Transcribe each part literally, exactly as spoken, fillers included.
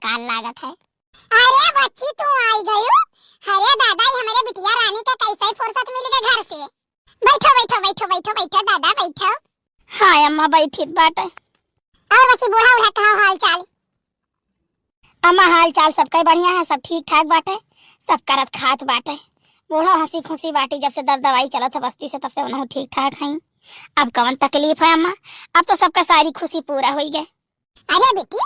काल लागत है। अरे बच्ची, तू आई गयू? अरे दादा, ये हमरे बिटिया रानी के कैसे फुर्सत मिल गए घर से। बैठो, बैठो, बैठो, बैठो, बैठो दादा, बैठो। हाँ अम्मा, बैठित बाटे। और बच्ची, बूढ़ा उढ़ा कहाँ हाल चाल? अम्मा, हाल चाल सबके बढ़िया है, सब ठीक ठाक बाटे, सब करत खात बाटे। बूढ़ा हंसी खुशी बाटी, जब से दर दवाई चलत है बस्ती से, तब से उनहु ठीक ठाक हैं। अब कौन तकलीफ है अम्मा? अब तो सबका सारी खुशी पूरा होई गए। अरे बेटी,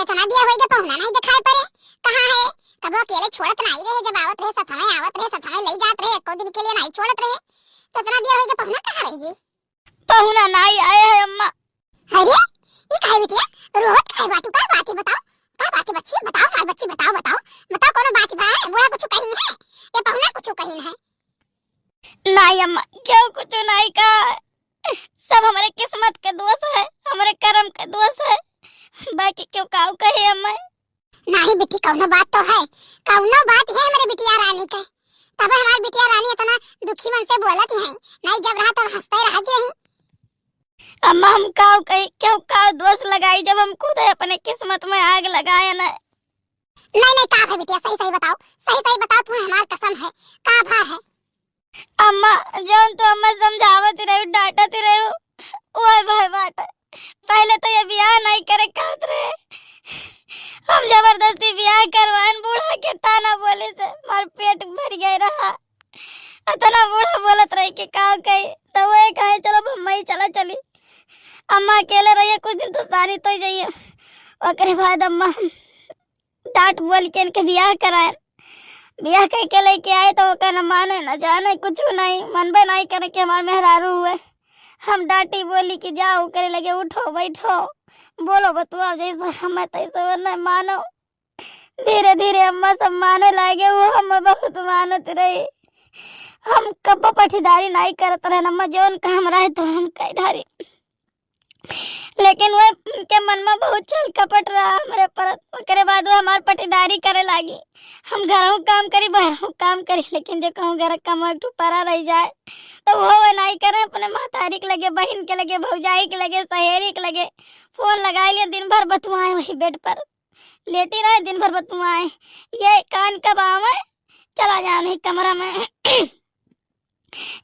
इतना दिया होई गए पहुना नहीं दिखाई पड़े, कहाँ है? कबो अकेले छोड़त नहीं रहे, जब आवत रहे सथवे, आवत रहे सथवे, ले जात रहे, एको दिन के लिए नहीं छोड़त रहे। तो इतना दिया होई गए पहुना कहाँ रही? पहुना नाई आए है अम्मा। अरे, ई काहे बिटिया, रोवत काहे बाटू? का बात है बताओ? का बात है बच्ची? बताओ हमार बच्ची, बताओ, बताओ। बताओ कोनो बात बा है? बुआ कुछ कही है? ये पहुना कुछ कही है? नाई अम्मा, क्यों कुछ नाई कहा है? सब हमरे किस्मत के दोष है, हमरे कर्म के दोष है। बाकी क्यों काऊ कहे अम्मा? नाही बिटी, कौनो बात तो है, कौनो बात है हमरे बिटिया रानी के। तब हमार बिटिया रानी इतना दुखी मन से बोलत है, नहीं जब रहा तब हंसते रहत रही। अम्मा, हम काऊ कही, क्यों काऊ दोष लगाई, जब हम खुद है अपने किस्मत में आग लगाए ना। नहीं, नहीं, का है बिटिया, सही, सही बताओ, सही, सही बताओ, तुम्हें हमार कसम है, का भा है? अम्मा, जौन तू अम्मा समझावत रहे, डांटत रहे, ओए भाई बात। पहले तो ये बियाह नहीं करे कहत रहे। हम जबरदस्ती बियाह करवाएन, बूढ़ा के ताना बोले से हमार पेट भर गए रहा। इतना बूढ़ा बोलत रहे कि का कही, तो वो कहे, "चलो अब अम्मा ही चला चली।" अम्मा अकेले रहिए, कुछ दिन तो सारी तो जाइए। ओकरे बाद अम्मा हम डांट बोल के इनके बियाह कराए। बियाह कह के लेके आए तो ओकर न माने, न जाने, कुछ नहीं, मनबे नहीं करे कि हमार मेहरारू हुए। हम डांटी बोली कि जाओ, ओकरे लगे उठो, बैठो, बोलो बतुआ, जैसे हमें तैसे वो नहीं मानो। धीरे धीरे अम्मा सब माने लागे, वो हम बहुत मानत रही। हम कब्बो पटीदारी नहीं करत रहन अम्मा, जौन काम रहे तो हम कई ढारी। लेकिन वो उनके मन में बहुत छल कपट रहा हमरे पर। ओकरे बाद वो हमार पटीदारी करे लागी। हम घरहू काम करी, बाहरहू काम करी, लेकिन जो कहूँ घर का कमवा एक ठो परा रह जाए, तो वो, वो नहीं करे, अपने महतारी के लगे, बहिन के लगे, भौजाई के लगे, सहेली के लगे फोन लगाए लिए, दिन भर बतुआए वही बेड पर लेटी रहे, दिन भर बतुआए। ये कान कब आवे, चला जाए नहीं कमरा में।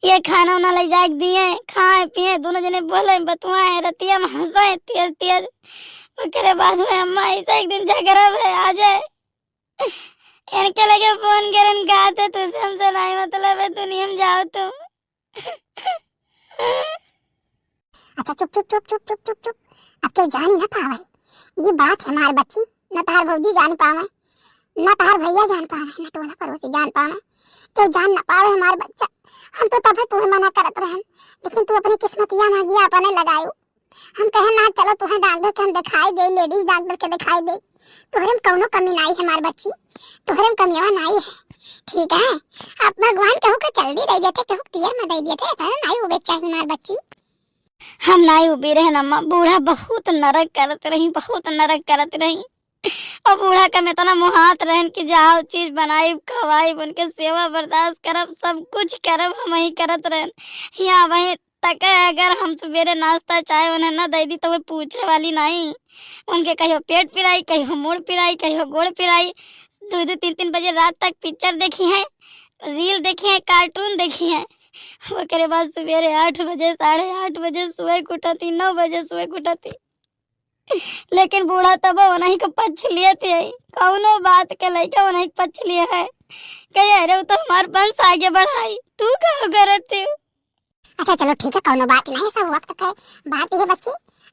ये खाना उना ले जाए के दिए, खाए पिए, दोनों जने बोले, बतुआए, रतिया में हंसे तेज तेज। ओकरे बाद में अम्मा ऐसे एक दिन झगड़ा भे आ जाए, इनके लगे फोन करन, कहते, "तुझसे हमसे नहीं मतलब है, तू नियम जाओ तुम।" अच्छा, चुप, चुप, चुप। अब केहू जानी ना पावे। ई बात हमार बच्ची, न तहार भौजी जान पावे, न तहार भैया जान पावे, न टोला पड़ोसी जान पावे। केहू जान ना पावे हमार बच्चा। हम तो तबे तुहे मना करत रहन, लेकिन तू अपनी किस्मतिया मागिया अपने लगायो। हम कहे ना, चलो तुहे डॉक्टर के हम दिखाई दे, लेडीज डॉक्टर के दिखाई दे। तोहरे में कौनो कमी नाई है हमार बच्ची, तोहरे में कमियावा नाई है, ठीक है? अब भगवान केहू के चलदी दे देते, केहू के पियर में दे देते, इतना नाई उबे के चाही हमार बच्ची। हम नाई उबी रहन अम्मा, बूढ़ा बहुत नरक करत रही, बहुत नरक करत रही। और बूढ़ा का हम इतना मुहात रहन कि जाओ चीज बनाई, खवाई, उनके सेवा बर्दाश्त करब, सब कुछ करब, हम ही करत रहन। यहाँ वहीं तक है, अगर हम सुबेरे नाश्ता चाय उन्हें ना दे दी तो वो पूछे वाली नहीं। उनके कहियो पेट पिराई, कहियो मुड़ पिराई, कहियो गोड़ पिराई। दो दो तीन तीन बजे रात तक पिक्चर देखी हैं, रील देखी हैं, कार्टून देखी हैं। ओकरे बाद सुबेरे आठ बजे, साढ़े आठ बजे सोए के उठती, नौ बजे सोए के उठती। लेकिन बूढ़ा तब उन्हीं के पक्ष लिए थे, कौनो बात के लेके उन्हीं के पक्ष लिए है। कहे, "अरे, वो तो हमार वंश आगे बढ़ाई, तू का करत है?" अच्छा, चलो ठीक है, कौनो बात नहीं, सब वक्त के बात है बच्ची।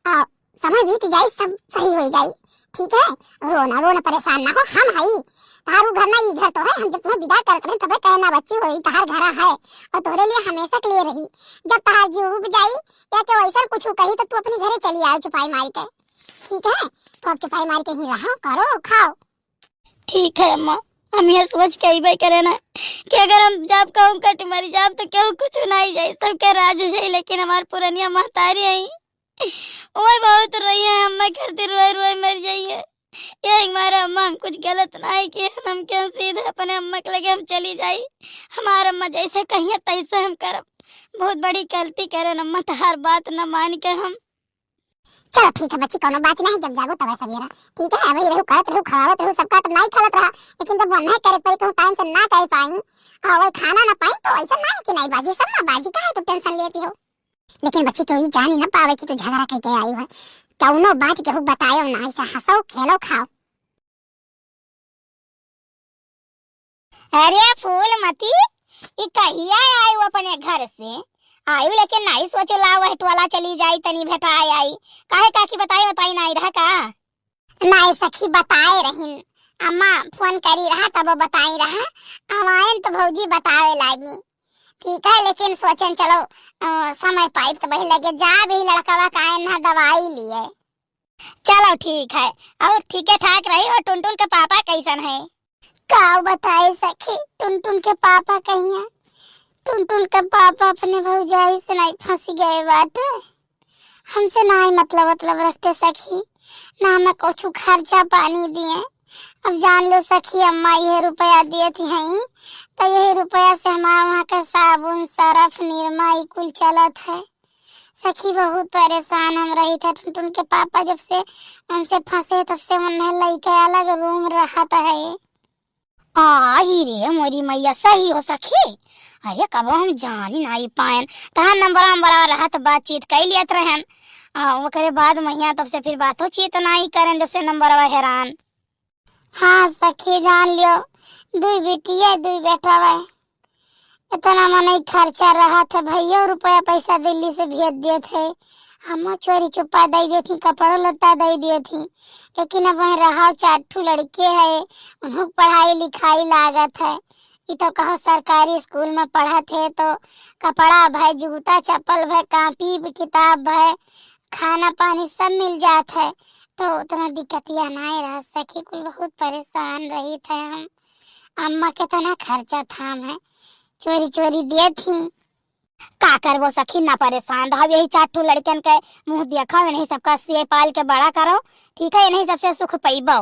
आ, समय बीत जाई, सब सही हो जाई, ठीक है? रो ना, रो ना, परेशान ना हो, हम हई। तारू घर ना, ई घर तो है, हम जब तुम्हें विदा करत रहे, तबे कहे ना, "बच्ची होई, तहार घर है, और तोरे लिए हमेशा के लिए रही।" जब तहार जीव उब जाई, या केहू ऐसा कुछ कही, तो तू अपनी घरे चली आओ चुपाई मार के, ठीक है? तो अब चुपाई मार के ही रहो, करो, खाओ। ठीक है अम्मा, हम ये सोच के अइबे करे ना कि अगर हम जाब कहूँ कट मरी जाब तो केहू कुछ नहीं जाई, सबके राज हो जाई, लेकिन हमार पुरनिया महतारी आई, ओए बहुत रोई है, अम्मा खातिर रोए रोए मर जाई है। ये हमारा अम्मा, हम कुछ गलत नहीं किए, हम क्यों सीधे अपने अम्मा के लगे हम चली जाई। हमार अम्मा जैसे कहिए तैसे हम करब। बहुत बड़ी गलती करेन अम्मा, तहार बात न मान के हम। चलो ठीक है बच्ची, कौनो बात नहीं, जब जागो तब सवेरा। ठीक है, अभी रहू करत रहू, खवावत रहू सबका, तब नहीं खलत रहा, लेकिन जब वो नहीं करे पाई, कहूँ टाइम से ना करे पाई, और वो खाना ना पाई, तो ऐसा नहीं कि नहीं बाजी, सब ना बाजी, काहे तू टेंशन लेती हो? लेकिन बच्ची केहू जानी ना पावे कि तू झगड़ा करके आई हो। कौनो बात केहू बतायो ना, ऐसा हंसो खेलो खाओ। अरे फूलमती, ई कहिया आयु अपने घर से? आयु लेकिन नहीं सोचो, लाओ वह टोला चली जाई, तनी भेटाए आई। काहे काकी बताए बताई नहीं रहा का? नहीं सखी, बताए रहिन, अम्मा फोन करी रहा तब बताई रहा, अमायन तो भौजी बतावे लागी। ठीक है, लेकिन सोचन चलो, अ, समय पाइब तो वही लगे जा भी लड़कवा का ना दवाई लिए। चलो ठीक है, और ठीके ठाक रही। और टुनटुन के पापा कैसन है? का बताए सखी, टुनटुन के पापा कहिया, टुनटुन के पापा अपने भौजाई से नहीं फंस गए बाटे। हमसे नहीं मतलब, मतलब रखते सखी, ना हमें कुछ खर्चा पानी दिए। अब जान लो सखी, अम्मा ये रुपया दिए थी हैं, तो यही रुपया से हमारे वहाँ का साबुन, सरफ, निरमा, ई कुल चलत है। सखी, बहुत परेशान हम रही थे। टुनटुन के पापा जब से उनसे फंसे, तब से उन्हें लइके अलग रूम रहत है। आई रे मोरी मैया, सही हो सखी। अरे, कबो हम जानी नाई पाएन। तहाँ नंबरवा, नंबरवा रहत, बातचीत कई लियत रहन। आ, ओकरे बाद मैया तब से फिर बातो चीत नाई करन, जब से नंबरवा हेरान। हाँ सखी, जान लियो, दुई बिटिया, दुई बेटवा। इतना मनई खर्चा रहत है, भैया रुपया पैसा दिल्ली से भेज देत है, हमो चोरी चुप्पा दे देत ही, कपड़ो लत्ता दे देत ही, लेकिन अब वहीं रहाव, चार ठू लड़के है, उन्हों के पढ़ाई लिखाई लागत है। ई तो कहो सरकारी स्कूल में पढ़त है तो कपड़ा भय, जूता चप्पल भय, कापी किताब भय, खाना पानी सब मिल जात है, तो उतना दिक्कतिया नाय रह सखी। कुल बहुत परेशान रही थे हम। अम्मा केतना खर्चा थाम है, चोरी चोरी दिए थी। का करबो सखी, ना परेशान रहो, यही चार ठो लड़कन के मुंह देखो, इन्हीं सबका से पाल के बड़ा करो, ठीक है, इन्हीं सबसे सुख पैबो।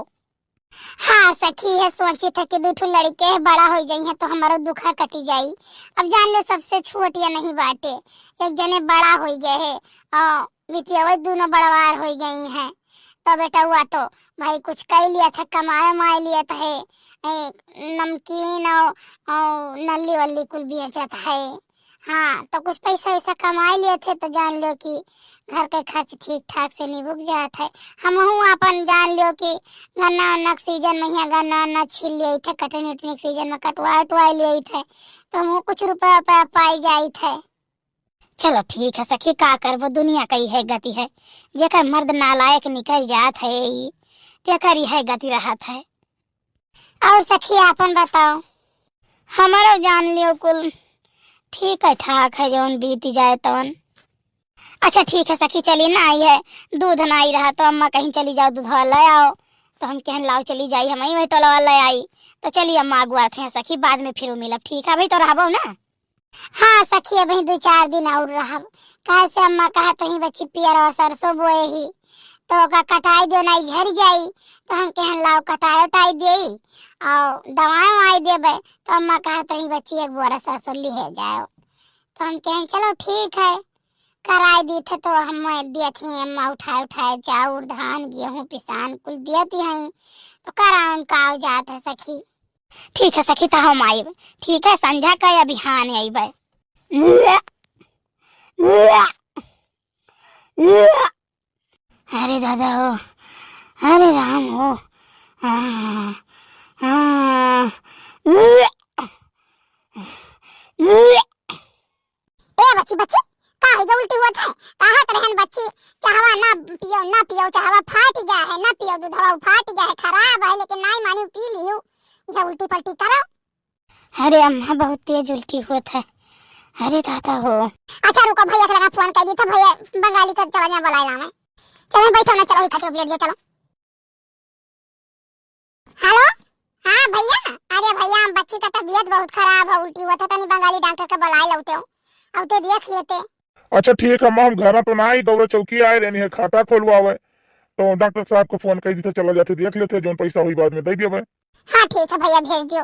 हाँ सखी, ये सोची था कि दू ठो लड़के है, बड़ा हो जाई है तो हमारो दुखा कटी जाई। अब जान ले, सबसे छोट या नहीं बाटे, एक जने बड़ा हो गए है, आ, बिटिया वही दोनों बड़वार हो गई है। तो बेटा हुआ तो भाई कुछ कई लिया था, कमाए उमाए लिया था, है, ए, नमकीन और, और नल्ली वल्ली कुल बेचत है। हाँ, तो कुछ पैसा वैसा कमाए लिए थे, तो जान लो कि घर के खर्च ठीक ठाक से निबुक जात है। हमहू अपन जान लो कि गन्ना उन्ना के सीजन में यहाँ गन्ना उन्ना छील लिए थे, कटनी उटनी के सीजन में कटवा उटवा लिए थे, तो हमहू कुछ रुपया उपया पाई जाई थे। चलो ठीक है सखी, का करबो, दुनिया का इहे गति है, जेकर मर्द नालायक निकल जात है, ई तेकर इहे गति रहत है। और सखी, आपन बताओ। हमारो जान लियो कुल ठीक है ठाक है, जौन बीती जाए तौन। अच्छा ठीक है सखी, चली ना आई है, दूध ना आई रहा तो अम्मा कहीं चली जाओ, दूधवा ले आओ। तो हम कहन लाओ चली जाई, हम ही वही टोलवा ले आई। तो चली अम्मा, अगुआ थे सखी, बाद में फिर मिलब, ठीक है भाई, तो रहबो ना। हाँ सखी, अबहीं दू चार दिन और रहब, काहे से अम्मा कहत रही बच्ची पियरवा सरसों बोए ही, तो ओका कटाई दियो, नाई झरि जाई। तो हम कहन लाओ कटाई उटाई देई और दवाई उवाई देबे। तो अम्मा कहत रही बच्ची एक बोरा सरसों लिहे जाओ। तो हम कहन चलो ठीक है, कराई दी थे तो हम दिए थी अम्मा उठाए उठाए चाउर धान गेहूँ पिसान कुल दिए थी हैं। तो कराउन का जात है सखी। ठीक है सखी, त हम आइब। ठीक है, संझा का या बिहान आइब। अरे दादा हो, अरे राम हो। हाँ, हाँ। ए बच्ची, बच्ची, का हो गया, उल्टी हुआ था? कहा तो रहन बच्ची, चाहवा ना पियो, ना पियो, चाहवा फाट गया है, ना पियो, दूधवा फाट गया है, खराब है, लेकिन नाई मानी पी लियो, यह उल्टी पलटी करो। अरे अम्मा, बहुत तेज उल्टी होत है। अरे दादा हो। अच्छा रुको, भैया के लगा फोन कर दी था, भैया बंगाली का चला जा बुलाए लावे। चलो बैठो ना, चलो इकट्ठे बैठ जाओ, चलो। हेलो, हाँ भैया, अरे भैया, हम बच्ची का तबीयत बहुत खराब है, उल्टी हुआ था, तनी बंगाली डॉक्टर के बुलाए लौटे हो, अब तो देख लेते। अच्छा ठीक है अम्मा, हम घरा तो ना आई, गौरा चौकी आए रहनी है, खाता खोलवावे, तो डॉक्टर साहब को फोन कर दी था, चला जाते देख लेते, जौन पैसा हुई बाद में दे देवे। हाँ ठीक है भैया, भेज दियो।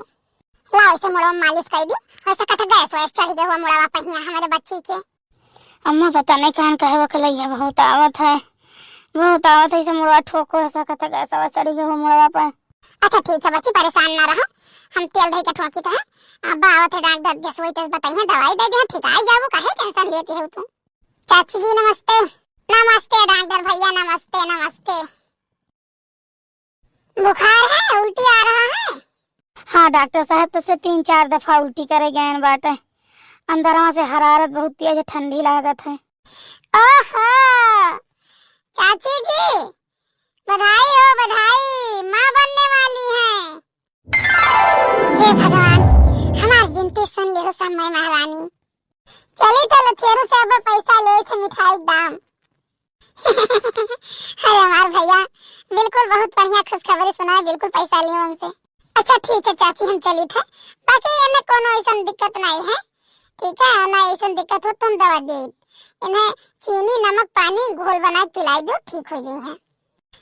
लाओ इसे मुड़वा में मालिश कर दी, वैसे कट गैस वैस चढ़ गया हुआ मुड़वा पहिया हमारे बच्ची के। अम्मा पता नहीं कहाँ कहे वो कलैया बहुत आवत है, बहुत आवत है, इसे मुड़वा ठोको, ऐसा कहता गैसवा चढ़ी गए हो मुड़वा पर। अच्छा ठीक है बच्ची, परेशान ना रहो, हम तेल धई के ठोकी तो है। अब आवत है डॉक्टर, जस वही तस बताइए, दवाई दे दे, ठीक आई जाबू, काहे टेंशन लेती हो तुम। चाची जी नमस्ते। नमस्ते डॉक्टर भैया, नमस्ते, नमस्ते। बुखार है, उल्टी आ रहा है? हाँ डॉक्टर साहब, तो से तीन चार दफा उल्टी करे गए बाटे। अंदरवा से हरारत बहुत तेज, ठंडी लागत है। ओहो, चाची जी, बधाई हो बधाई, माँ बनने वाली हैं। हे भगवान, हमार विनती सुन ले हो समय महारानी। चली तो लथेरू से अब पैसा ले थे मिठाई के दाम। अरे हमार भैया, बिल्कुल बहुत बढ़िया खुशखबरी सुनाए, बिल्कुल पैसा लियो उनसे। अच्छा ठीक है चाची, हम चली थे, बाकी इन्हें कोनो ऐसन दिक्कत नहीं है, ठीक है ना? ऐसन दिक्कत हो तुम दवा दे, इन्हें चीनी नमक पानी घोल बना के पिलाई दो, ठीक हो जाई है।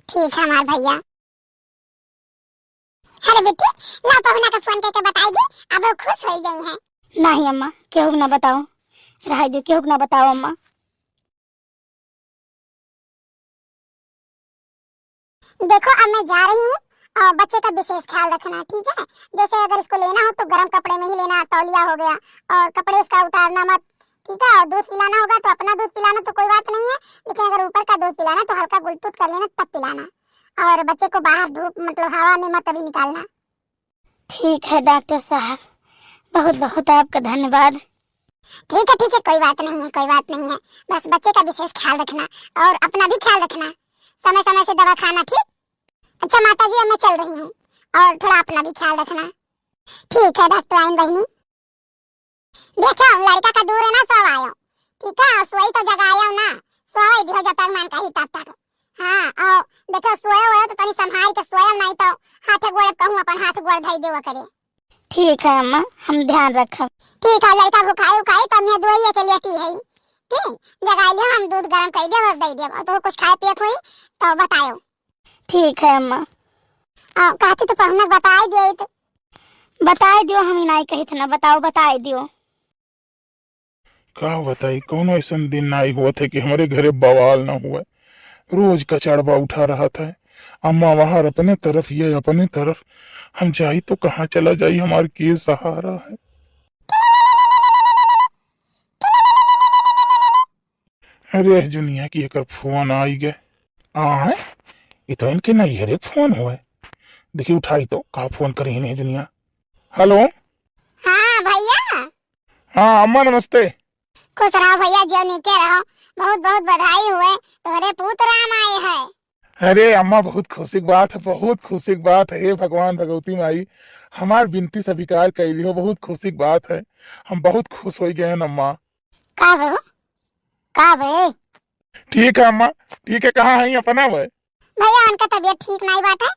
ठीक है हमार भैया। अरे बेटी, ला पहुना का फोन करके बताई दे, अब वो खुश हो गई है। नहीं अम्मा, केहू के ना बताओ, रह दे, केहू के ना बताओ अम्मा। देखो अब मैं जा रही हूँ, और बच्चे का विशेष ख्याल रखना, ठीक है? जैसे अगर इसको लेना हो तो गर्म कपड़े में ही लेना, तौलिया हो गया, और कपड़े इसका उतारना मत, ठीक है? और दूध पिलाना होगा तो अपना दूध पिलाना तो कोई बात नहीं है, लेकिन अगर ऊपर का दूध पिलाना तो हल्का गुलतुत कर लेना तब पिलाना, और बच्चे को बाहर धूप मतलब हवा में मत अभी निकालना। ठीक है डॉक्टर साहब, बहुत बहुत आपका धन्यवाद। ठीक है ठीक है, कोई बात नहीं है, कोई बात नहीं है, बस बच्चे का विशेष ख्याल रखना और अपना भी ख्याल रखना, समय समय से दवा खाना, ठीक? अच्छा माता जी, अब मैं चल रही हूँ और थोड़ा अपना भी ख्याल रखना। ठीक है डॉक्टर आइन बहिनी। देखो लड़का का दूर है ना, सो आयो, ठीक है? और सोई तो जगायो ना, सोई दियो जब तक मन कही तब तक। हाँ, और देखो सोए हुए तो तनी संभाल के सोए, नहीं तो हाथ गोड़ कहूँ अपन हाथ गोड़ धई देवा करे। ठीक है अम्मा, हम ध्यान रखब। ठीक है, लड़का भुखाई उखाई तो मैं दुआइया के लेटी है, ठीक? जगाई लियो, हम दूध गरम कर देब और दे देब, और तो कुछ खाए पिए हुई तो बतायो। ठीक है अम्मा। आ, कहती तो पहुना बताई दे तो। बताई दियो, हम ही नहीं कही थे ना, बताओ, बताई दियो। का बताई, कौनो ऐसन दिन नाई होत है कि हमरे घरे बवाल ना हुए। रोज कचड़वा उठा रहत है। अम्मा वहार अपने तरफ, ये अपने तरफ। हम जाई तो कहाँ चला जाई, हमार के सहारा है। अरे दुनिया की एकर फोन आई गए। आ है, ये तो इनके नहीं है रे फोन हुए। देखी उठाई तो, का फोन करी इन्हें दुनिया। हेलो। हाँ भैया। हाँ अम्मा नमस्ते। खुश रहो भैया, जियो नीके रहो। बहुत बहुत बधाई हुए, तोहरे पूत राम आए हैं। अरे अम्मा, बहुत खुशी की बात है, बहुत खुशी की बात है। हे भगवान भगवती माई, हमार विनती स्वीकार कैली हो, बहुत खुशी की बात है। हम बहुत खुश हो गए हैं अम्मा। का बे? का बे? ठीक है अम्मा, ठीक है, कहाँ है अपना बे? भैया उनका तबीयत ठीक नहीं बाटे,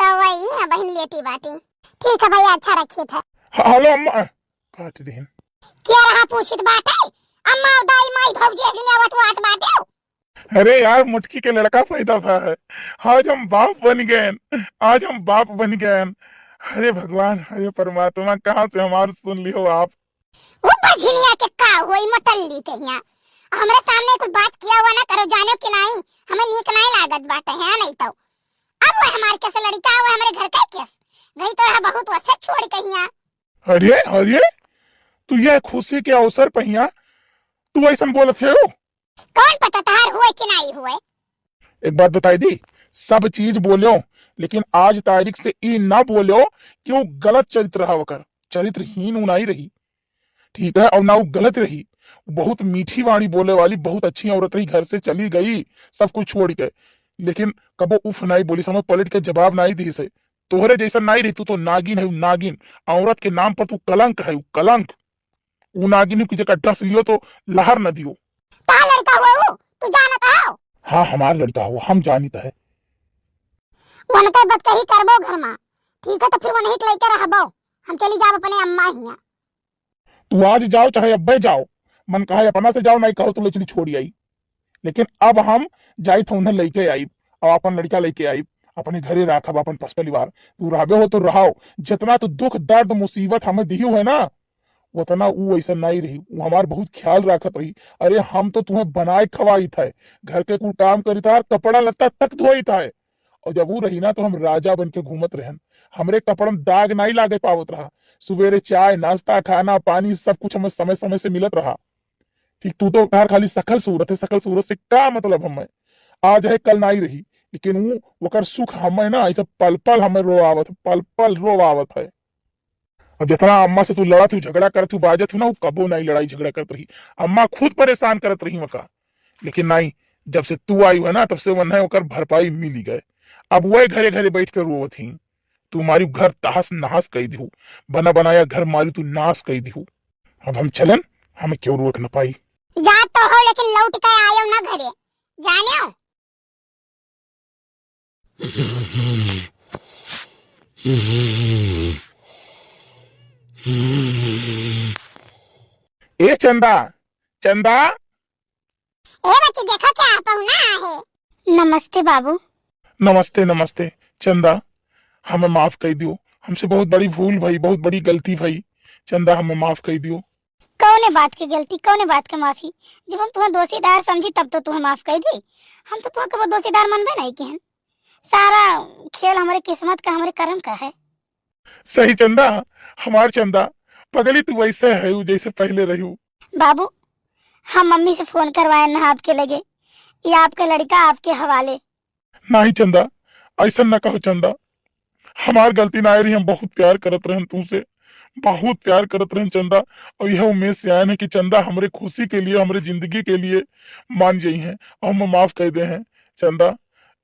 तो वही बहन लेटी बाटी। ठीक है भैया, अच्छा रखिए थे। ह-, हेलो अम्मा, काट देन। क्या रहा पूछित बाटे? अम्मा, दाई, माई, भौजी, जिन्हें आवत वो आत बाटे। अरे यार, मोटकी के लड़का पैदा भा है। आज हम बाप बन गए, आज हम बाप बन गए। अरे भगवान, अरे परमात्मा, कहाँ से हमार सुन लियो आप? वो बझिनिया के का होई, मटल्ली के हिया। हमरे सामने कुछ बात किया हुआ ना करो, जाने कि नहीं, हमें नीक नहीं लागत बाटे है, नहीं तो अब वो हमारे कैसे लड़का हुआ, हमारे घर का केस गई तो रहा बहुत वसे छोड़ के हिया। अरे, अरे, तू ये खुशी के अवसर पे हिया, तू ऐसन बोलत है हो? कौन पता तहार हुए कि नहीं हुए? एक बात बताई दी, सब चीज बोल्यो, लेकिन आज तारीख से ई ना बोल्यो कि वो गलत चरित्र रहा ओकर, चरित्रहीन उ नाई रही, ठीक है, और ना वो गलत रही, बहुत मीठी वाणी बोले वाली, बहुत अच्छी औरत रही, घर से चली गई सब कुछ छोड़ के, लेकिन कबो उफ नाई बोली, समय पलट के जवाब नाई दी से। तोहरे जैसन नाई रही, तू तो नागिन है, नागिन, औरत के नाम पर तू कलंक है, कलंक। उ नागिन की जगह डस लियो तो लहर न दियो। का लड़का हुआ वो? तू जानत हो? हाँ, हमार लड़का हो, हम जानित है। वनके बतकही करबो घर मा, ठीक है, तो फिर वनही के लइके रहबो। हम चली जाब अपने अम्मा हिया। तू आज जाओ चाहे अब्बे जाओ, मन कहा अपना से जाओ, नहीं कहो तो ले चली छोड़ी आई। लेकिन अब हम जाइत हो उन्हें लइके आइब, और अपन लड़का लइके आइब, अपने घरे राखब अपन पस परिवार। तू रहबे हो तो रहो, जितना तू दुख दर्द मुसीबत हमें दियो है ना, वतना ऊ ऐसा नाई रही, ऊ हमार बहुत ख्याल राखत रही। अरे हम तो तुहें बनाए खवाइत है, घर के कुल काम करित है, कपड़ा लत्ता तक धोइत है। और जब ऊ रही ना तो हम राजा बन के घूमत रहन, हमरे कपड़न दाग नाई लागे पावत रहा। सुबेरे चाय, नाश्ता, खाना, पानी सब कुछ हमें समय समय से मिलत रहा। ठीक, तू तो तार खाली सकल सूरत है, सकल सूरत से का मतलब हमें? आज है कल नाई रही, लेकिन ऊ ओकर सुख हमें ना ऐसा पल पल हमें रोआवत है, पल पल रोआवत है। और जितना अम्मा से तू लड़त हू, झगड़ा करत हू, बाजत हू ना, ऊ कबो नाई लड़ाई झगड़ा करत रही। अम्मा खुद परेशान करत रही वका, लेकिन नाई, जब से तू आई है ना, तब से वन्हे ओकर भरपाई मिली गए। अब वह घरे घरे बैठ के रोवत ही, तू मारी घर तहस नहस कई दिहू, बना बनाया घर मारी तू नाश कई दिहू। अब हम चलन, हमें क्यों रोक न पाई। जा तो हो, लेकिन लौट के आयो ना घरे, जानियो। ए चंदा, चंदा। ए बच्ची, देखो क्या पहुना आहे। नमस्ते बाबू। नमस्ते, नमस्ते। चंदा, हमें माफ कई दियो, हमसे बहुत बड़ी भूल भई, बहुत बड़ी गलती भई। चंदा, हमें माफ कई दियो। कौने बात के गलती, कौने बात के माफी? जब हम तुम्हें दोषीदार समझी तब तो तुम्हें माफ कई दी। हम तो तुम्हें कबो दोषीदार मनबे नहीं किहन। सारा खेल हमरे किस्मत का, हमरे करम का है। सही चंदा, हमार चंदा, पगली तू वैसे है उ जैसे पहले रही। बाबू, हम मम्मी से फोन करवाए ना आपके लगे, ये आपका लड़का आपके हवाले। नाही चंदा, ऐसन ना कहो चंदा, हमार गलती ना रही, हम बहुत प्यार करत रहन तुमसे, बहुत प्यार करत रहन चंदा। और यह उम्मीद से आयन है कि चंदा हमरे खुशी के लिए, हमरे जिंदगी के लिए मान जाई हैं और हमें माफ कर दे हैं। चंदा,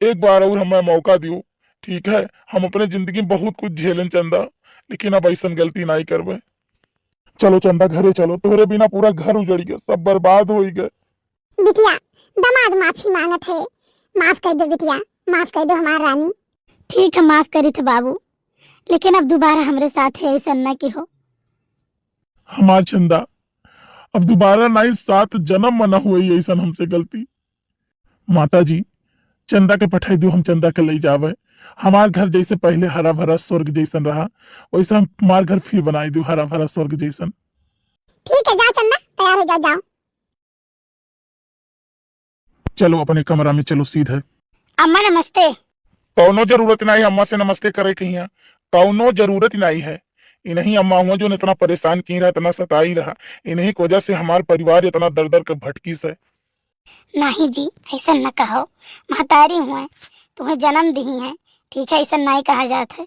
एक बार और हमें मौका दियो, ठीक है? हम अपने जिंदगी में बहुत कुछ झेलन चंदा, लेकिन अब ऐसन गलती नाई करबे। चलो चंदा, घरे चलो, तोहरे बिना पूरा घर उजड़ गया, सब बर्बाद हो गए। बिटिया, दामाद माफी मांगत है, माफ कर दो बिटिया, माफ कर दो हमार रानी। ठीक है, माफ करी थे बाबू, लेकिन अब दोबारा हमरे साथ है ऐसा न की हो। हमार चंदा, अब दोबारा नाई, सात जन्म में ना हुई ऐसन हमसे गलती। माता जी, चंदा के पठाई दो, हम चंदा के ले जावे। हमार घर जैसे पहले हरा भरा स्वर्ग जैसन रहा, वैसे हम हमार घर फिर बनाई दो हरा भरा स्वर्ग जैसन। ठीक है, जा चंदा, तैयार हो जा, जाओ। चलो अपने कमरा में चलो सीधे। अम्मा नमस्ते। कौनो जरूरत नहीं अम्मा से नमस्ते करे के हिया, कौनो जरूरत नहीं है। इन्हीं अम्मा हुआ जो इतना परेशान की रहा, इतना सताई रहा, इन्हीं की वजह से हमार परिवार इतना दर दर के भटकी से। नहीं जी, ऐसा न कहो, महतारी हुए, तुम्हें जन्म दी है, ठीक है, ऐसा नहीं कहा जात है।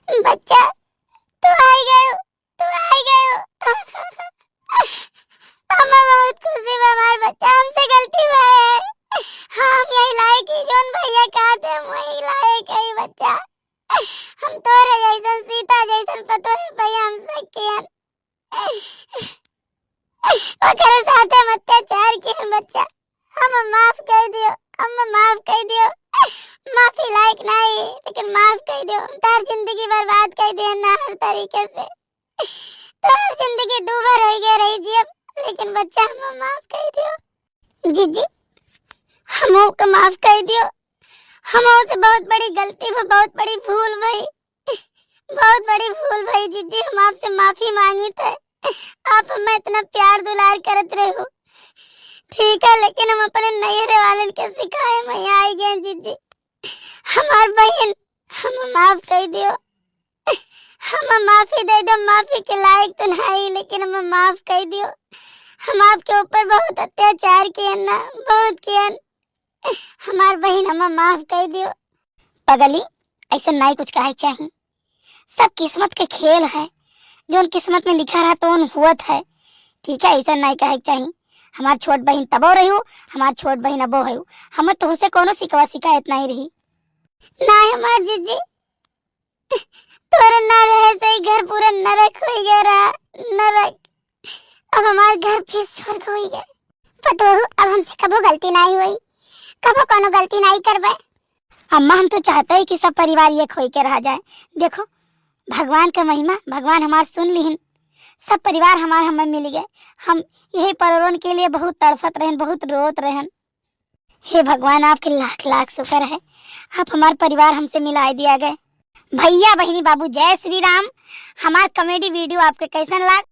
बच्चा, तू आई गयो, तू आई गयो। हमें बहुत खुशी बा, हमार बच्चा, हमसे गलती भय है। हम यही लायक ही, जोन भैया कहते हम वही लायक है बच्चा। हम तोरे जैसन सीता जैसन पतोह भैया हम सकियन। ओकरे साथे हम अत्याचार कियन बच्चा। हम माफ कर दियो, हम माफ कर दियो। माफी लायक नहीं, लेकिन माफ कर दियो। हम तार जिंदगी बर्बाद कर दिए ना हर तरीके से। तोर जिंदगी दूभर होई गए रही जियब, लेकिन बच्चा हम माफ कर दियो। जीजी, हमहू के माफ कर दियो। हमहू से बहुत बड़ी गलती भा, बहुत बड़ी भूल भई, बहुत बड़ी भूल भई जीजी, हम आपसे माफी मांगी थे। आप हमें इतना प्यार दुलार करत रहे हो, ठीक है, लेकिन हम अपने नैहरे वालन के सिखाए में आई गए जीजी। हमार बहन, हम माफ कर दियो। हम माफी दे दो, माफी के लायक तो नहीं, लेकिन हम माफ कर दियो। हम आपके ऊपर बहुत अत्याचार किए ना, बहुत किए। हमार बहन, हम माफ कर दियो। पगली, ऐसे नहीं कुछ कहे के चाही। सब किस्मत के खेल है, जोन किस्मत में लिखा रहा तो हुवत है। ठीक है, ऐसा नहीं कहे के चाही। हमार छोट बहन तबो रही हो, हमार छोट बहन अबो है। हम तो उसे कोनो शिकवा शिकायत नहीं रही। ना हमार जीजी, तोरे ना रहे से ही घर पूरा नरक हो गया रहा, नरक। अब हमार घर फिर स्वर्ग हो गया। पतोहू, अब हमसे कबो गलती नहीं हुई, कबो कोनो गलती नहीं करबे। अम्मा, हम तो चाहते ही कि सब परिवार एक होई के रहा जाए। देखो, भगवान का महिमा, भगवान हमार सुन लिहिन, सब परिवार हमार हमें मिल गए। हम यही परोरन के लिए बहुत तड़फत रहन, बहुत रोत रहन। हे भगवान, आपके लाख लाख शुक्र है, आप हमार परिवार हमसे मिलाए दिया गए। भैया, बहिनी, बाबू, जय श्री राम। हमार comedy video आपके कैसन लाग,